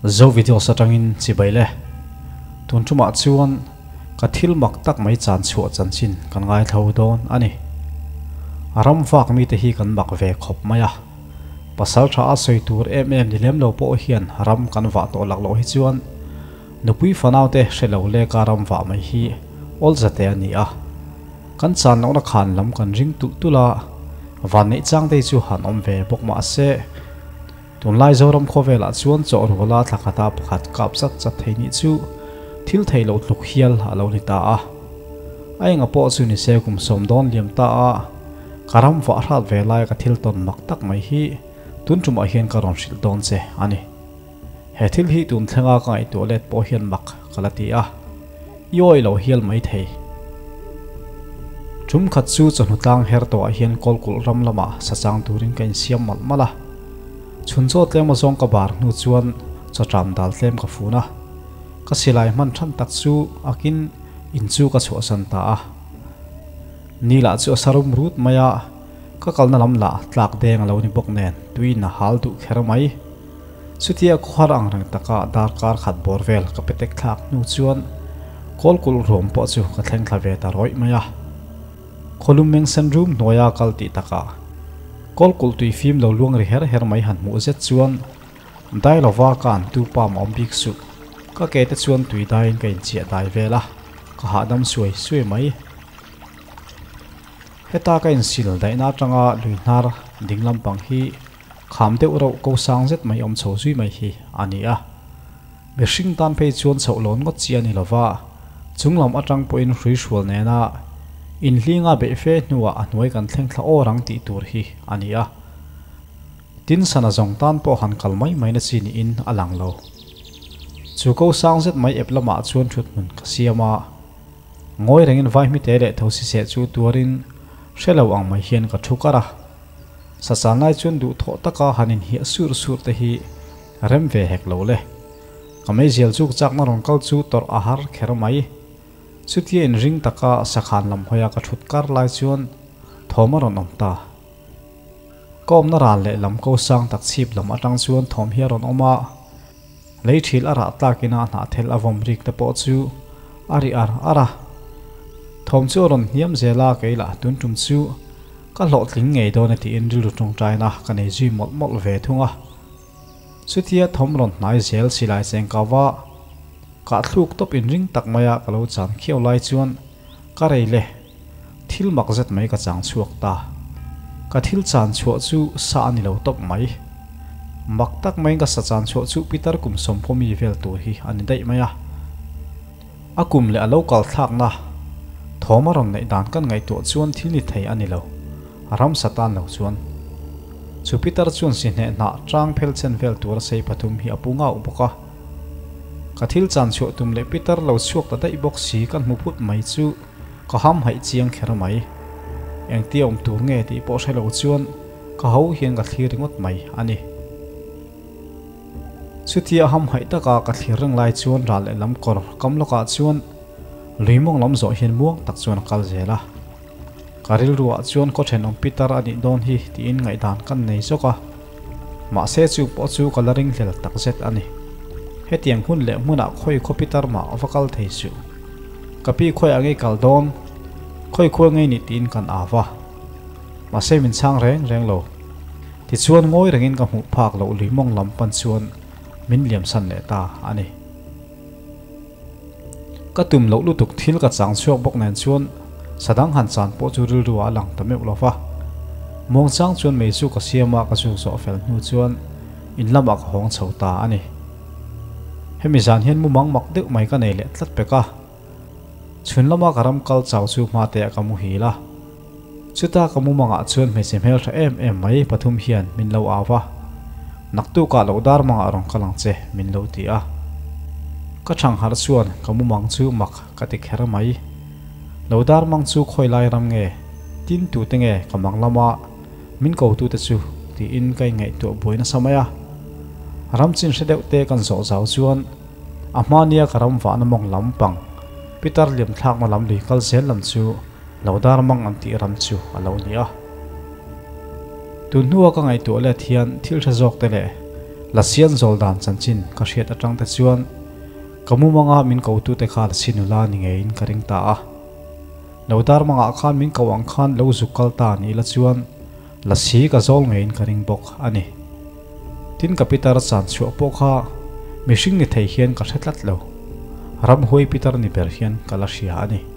Zo videos atangin chibai le. Tun tumah chuan ka thil mak tak mai chan chhuah chanchin kan ngaithla dawn a ni. Ram vak mite hi kan mak ve khawp mai a. Pasal tha a sawi tur em em ni lem lo pawh hian ram kan vah tawh lak loh hi chuan nupui fanau te hre lo leka ram vah mai hi awl zate a ni a. Kan chan lohna khan lam kan ring tulh tulh a, van neih chang te hi chu han awm ve bawk mah se. Tunlai Zoram khawvelah chuan chaw ruala thla khata pakhat kap zat zat thei nih chu thil thei loh tluk hial a lo ni ta a. A enga pawh chu ni se kum 10 dawn liam ta a, ka ram vah hrat ve laia ka thil tawn mak tak mai hi tun tumah hian ka rawn hrilh dawn che a ni. He thil hi tun thlenga ka ngaihtuah let pawh hian mak ka la ti a, i awih lo hial mai thei. Tum khat chu chawhnu tlang her tawhah hian kawlkulh ram lamah sa chang turin ka insiam malh malh a. Chhun chaw tlem azawng ka bar hnu chuan chaw tram dal tlem ka fun a. Ka silai hman than tak chu akin in chu ka chhuahsan ta a. Ni lah chu a sa rum rut mai a, ka kalna lam lah tlak deng a lo ni bawk nen tuiin a hal duh kher mai. Chutia khawhar ang reng taka darkar khat bawr vel ka petek thlak hnu chuan kawlkulh ruam pawh chu ka thleng thla ve ta rawih mai a. Khawlum meng sen rum hnuaia kal tih takah kawlkulh tui fim lo luang ri her her mai han hmuh zet chuan dai lova ka an tu pa mah awm bik suh. Ka ke te chuan tui daiin ka inchiah dai vel a, ka hahdam suai suai mai. Heta ka insil daihna atanga lui hnar ding lampang hi Kham deuh rauh ko sang zet mai awm chho zui mai hi a ni a. Mihring tan phei chuan chhoh lawn ngawt chi a ni lova, chung lam atang pawhin hrui hrual nena inhlinga beih fe hnuah a hnuai kan thleng thla awr ang tih tur hi a ni a. Tin sana zawng tan pawh han kal mai mai na chi niin a lang lo. Chu ko sang zet mai ep lamah chuan thuthmun ka siam a. Ngawi rengin vaihmite leh thosi seh chu tuarin hre lo ang mai hian ka thu kar a. Sasal lai chuan duhthawh taka han inhiah sur sur te hi rem ve hek lo le. Ka meizial chuk chakna rawn kal chu tawrh a har kher mai. Chutia inring taka sakhan lam hawia ka thut kar lai chuan thawm a rawn awm ta. Ka awmna ral leh lam ko sang tak chhip lam atang chuan thawm hi a rawn awm a. Lei thil a rah tlakin a hnahthel a vawm rik te pawh chu a ri ar ar a. Thawm chu a rawn hniam zel a, kei lah tun tum chu ka hlawhtling ngei dawn e tiin rilru tawngtaina ka nei zui mawlh mawlh ve thung a. Chutia thawm rawn hnai zel silai cheng kau va, kah thluk tawp inring tak maia ka lo chan khiau lai chuan ka rei le, thil mak zet mai ka chang chhuak ta. Ka thil chan chhuah chu sa a ni lo tawp mai. Mak tak maiin ka sa chan chhuah chu pitar kum 10 mi vel tur hi a ni daih mai a. A kum leh a lo kal thlakna thawm a rawn neih dan kan ngaihtuah chuan thil ni thei a ni lo, a ramsa tan lo chuan. Chu pitar chuan si hneh hnah tang phel chen vel tur a sei pathum hi a pu ngauh bawk a. Ka thil chan chhuah tum leh pitar lo chhuak ta daih bawk si kan hmu phut mai chu ka ham haih chiang kher mai. Engtia awm tur nge tih pawh hre lo chuan ka ho hian ka thlir ringawt mai a ni. Chutia hamhaih taka ka thlir reng lai chuan ral lehlam kawr kam lawkah chuan lui mawng lam zawh hian muang tak chuan a kal zel a. Ka rilruah chuan khaw thenawm pitar a nih dawn hi tiin ngaihdan kan nei zawk a. Mahse chu pawh chu ka la ringhlel takzet a ni. Hetiang hun leh hmunah khawi khaw pitar mah va kal thei suh. Ka pi khawi a ngei kal dawn, khawi khawi ngei nih tiin kan au va. Mahse min chhang reng reng lo. Tichuan ngawi rengin ka hmuh phak loh lui mawng lam pan chuan min liamsan leh ta a ni. Ka tum loh lutuk thil ka chang chhuak bawk nen chuan sadang han chan pawh chu rilru ah a lang ta meuh lo va. Muangchang chuan mei chu ka siam a ka zuk zawh fel hnu chuan in lamah ka hawng chho ta a ni. Hemi zan hian mumang mak deuh mai ka nei leh tlat pek a. Chhun lama ka ram kal chau chu hma te ah ka muhil a. Chuta ka mumangah chuan hmeichhe hmeltha em em mai pathum hian min lo au va, Naktukah loh dar mangah rawn kal ang che, min lo ti a. Ka thangharh chuan ka mumang chu mak ka ti kher mai. Lo dar mang chu khawi lai ram nge, tin tute nge ka mang lama min ko tute chu tiin ka inngaihtuah buai nasa mai a. Ram chin hre deuh te kan zawh zau chuan a hmania ka ram vahna mawng lam pang pitar liam thlakna lam lui kal zel lam chu Lo dar mang an tih ram chu a lo ni a. Tun hnua ka ngaihtuah let hian thil tha zawk te leh Lasian zawl dan chanchin ka hriat atang te chuan ka mumanga min ko tu te kha lasi nula ni ngeiin ka ring ta a. Lo dar mangah khan min ko ang khan lo zuk kal ta ni ila chuan lasi ka zawl ngeiin ka ring bawk a ni. Tin ka pitar chan chhuah pawh kha mihring ni thei hian ka hre tlat lo. Ramhuai pitar ni ber hian ka la hria a ni.